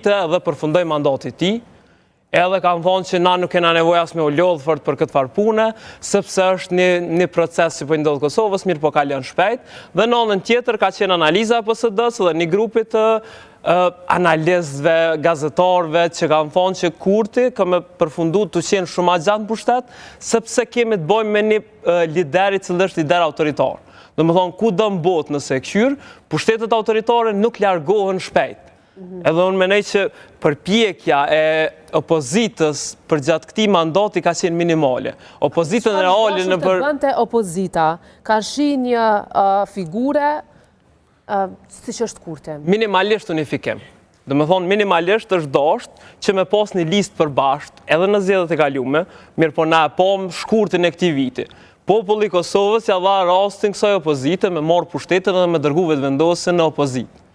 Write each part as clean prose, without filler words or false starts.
Dhe përfundoi mandati i tij, edhe kanë thonë që na nuk kena nevojë as me u lodhë fort për këtë farë pune, sepse është një, një proces që po i ndodh Kosovës, mirë po kalon shpejt, dhe në anën tjetër ka qenë analiza e PSD-së dhe një grupi të analistëve, gazetarëve që kanë thonë që Kurti ka me përfundu tu qenë shumë ma gjatë në pushtet, sepse kemi të bojmë me një lider i cili është lider autoritar. Domethonë, kudo në botë nëse e kqyr, pushtetet autoritare nuk largohen shpejt. Mhm. Edhe unë mendoj që përpjekja e opozitës përgjatë këtij mandati ka qenë minimale. Opozitën reale në për... Të bënte opozita, karshi një figure siç është Kurti? Minimalisht unifikim. Domethonë, minimalisht është dasht që me pas një listë përbashkët edhe në zgjedhjet e kalume, mirëpo na e pamë shkurtin e këtij viti. Populli i Kosovës ia dha rastin kësaj opozite me marrë pushtetin edhe me dërgu Vetëvendosjen në opozitë.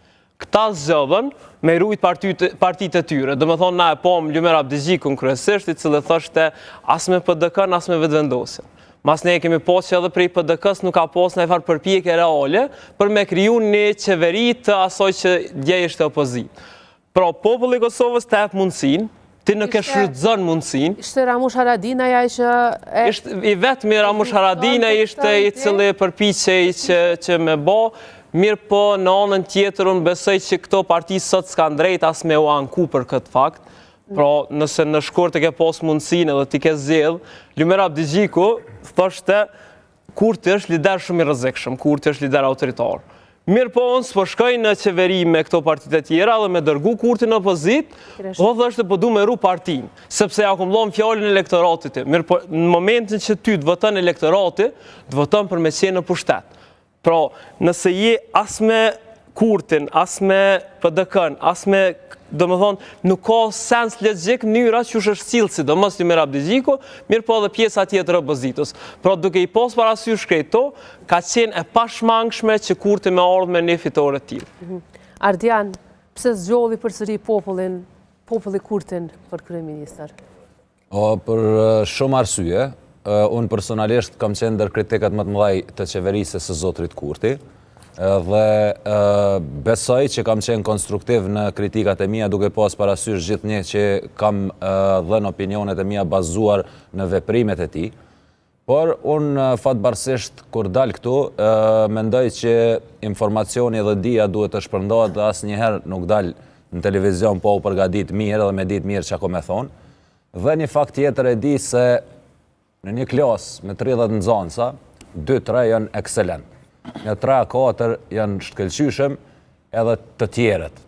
Këta zgjodhën me rujt partitë e tyre. Domethonë, na e pamë Lumir Abdixhikun kryesisht, i cili thoshte as me PDK-n, as me Vetëvendosjen. Masnej e kemi pa që edhe prej PDK-s nuk ka pas najfarë përpjekje reale për me kriju një qeveri të asaj që dje ishte opozitë. Pra, populli i Kosovës të jep mundësinë, ti nuk e shfrytëzon mundësinë. Ishte Ramush Haradinaj ai që... Ishte i vetmi Ramush Haradinaj ishte i cili përpiqej që, që me bo, mirëpo në anën tjetër unë besoj që këto parti sot s'kanë drejt as me u anku për këtë fakt. Pra, nëse në shkurt e ke pas mundësinë edhe ti ke zgjedh, Lumir Abdixhiku thoshte Kurti është lider shumë i rrezikshëm, Kurti është lider autoritar. Mirëpo, unë s'po shkoj në qeveri me këto partitë e tjera dhe me dërgu Kurtin në opozitë, po thoshte po du me ru partinë, sepse ja kom dhonë fjalën elektoratit tim. Mirëpo, në momentin që ty të voton elektorati, të voton për me qenë në pushtet. Pra, nëse je as me Kurtin, as me PDK-n, as me, domethonë, nuk ka sens logjik mënyra qysh është sjellë, sidomos Lumir Abdixhiku, mirëpo edhe pjesa tjetër e opozitës. Pra, duke i pas parasysh krejt këto, ka qenë e pashmangshme që Kurti me ardhë me një fitore të tillë. Mhm. Ardian, pse zgjodhi përsëri popullin, populli Kurtin për kryeministër? O, për shumë arsye, unë personalisht kam qenë ndër kritikët më të mëdhaj të qeverisjes së zotrit Kurti, dhe besoj që kam qenë konstruktiv në kritikat e mia duke pas parasysh gjithnjë që kam dhënë opinionet e mia bazuar në veprimet e tij. Por, unë fatbardhësisht kur dal këtu, mendoj që informacioni dhe dija duhet të shpërndahet dhe asnjëherë nuk dal në televizion pa u përgatit mirë dhe me ditë mirë çka kom me thonë. Dhe një fakt tjetër e di se në një klasë me 30 nxansa, 2-3 janë ekselent. Një 3-4 janë shkëlqyshëm edhe të tjerët.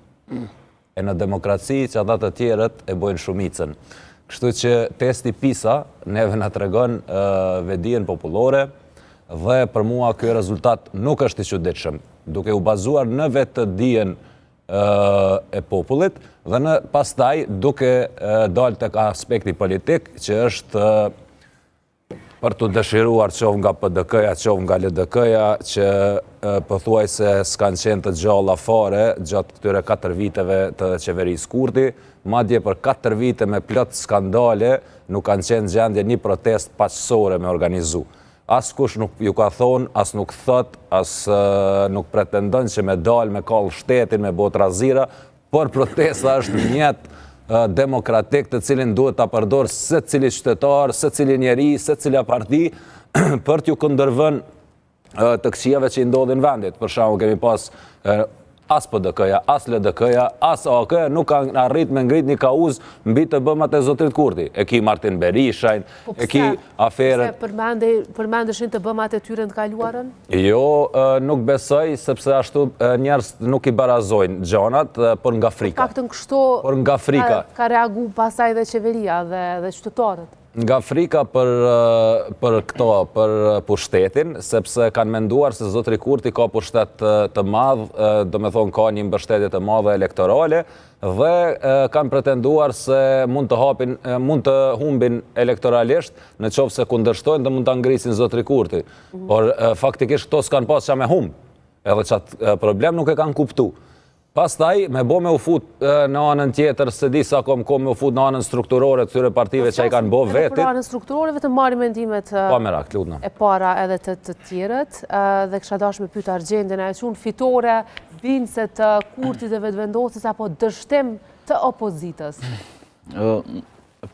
E në demokraci që ata të tjerët e bojnë shumicën. Kështu që testi PISA neve na tregon vetëdijen popullore dhe për mua ky rezultat nuk është i çuditshëm, duke u bazuar në vetëdijen e popullit dhe në pastaj duke dalë tek aspekti politik që është për t'u dëshiruar qoftë nga PDK-ja, qoftë nga LDK-ja, që pothuajse s'kanë qenë të gjalla fare gjatë këtyre 4 viteve të qeverisë Kurti, madje për 4 vite me plot skandale nuk kanë qenë gjendje një protestë paqësore me organizu. Askush nuk ju ka thonë, as nuk thot, as nuk pretendon që me dalë, me kallë shtetin, me bo trazira, Por protesta është mjet demokratik të cilin duhet ta përdorë secili qytetar, secili njeri, secila parti për t'ju kundërvënë të këqijave që i ndodhin vendit. Për shembull kemi pas as PDK-ja, as LDK-ja, as AAK-ja nuk kanë arrit me ngrit një kauzë mbi të bëmat e zotrit Kurti. E ki Martin Berishajn, po e ki aferën. Pse përmendeshin të bëmat e tyre në të kaluarën? Jo, nuk besoj, sepse ashtu njerëz nuk i barazojnë gjanat, por nga frika. Paktën kështu por nga frika. ka reagu pastaj dhe qeveria dhe, dhe qytetarët. Nga frika për, për këto, për pushtetin, sepse kanë menduar se zotri Kurti ka pushtet të madh, domethonë ka një mbështetje të madhe elektorale, dhe kanë pretenduar se mund të hapin, mund të humbin elektoralisht, në qoftë se kundërshtojnë dhe mund ta ngrisin zotri Kurti. Por faktikisht këto s'kanë pas ça me humb, edhe qat problem nuk e kanë kuptu. Pastaj, me bo me u fut në anën tjetër, s'e di sa kom kohë me u fut në anën strukturore të këtyre partive që i kanë bo vetit. Për anën strukturore, vetëm marrim mendimet Pa merak, lutna. e para edhe të të tjerët, dhe kisha dash me pyet Argjendin, a e qun fitore bindëse të Kurtit dhe Vetëvendosjes apo dështim? të opozitës?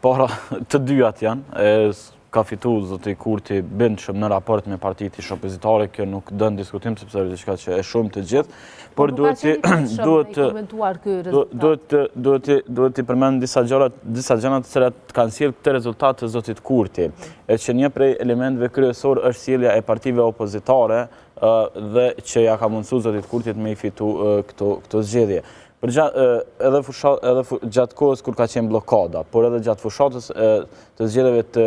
Para, të dyjat janë, e ka fitu zoti Kurti bindshëm në raport me partitë ish opozitare, kjo nuk don diskutim sepse është diçka që e shohim të gjithë, por po duhet të duhet të komentuar ky rezultat. Duhet të duhet të duhet të përmend disa gjëra, disa gjëra të cilat kanë sjellë këtë rezultat të zotit Kurti, e që një prej elementëve kryesor është sjellja e partive opozitare dhe që ja ka mundësu zotit Kurtit me i fitu këto këto zgjedhje. Për gjatë, edhe, fusha, edhe fu, gjatë kohës kur ka qenë bllokada, por edhe gjatë fushatës të zgjedhjeve të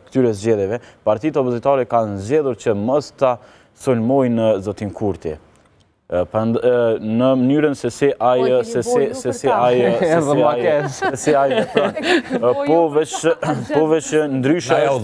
këtyre zgjedhjeve, partitë opozitare kanë zgjedhur që mos ta sulmojnë zotin Kurti. Në mënyrën se si ai po, se si se si ai se si ai se si ai vepron. Po veç po veç ndryshe është.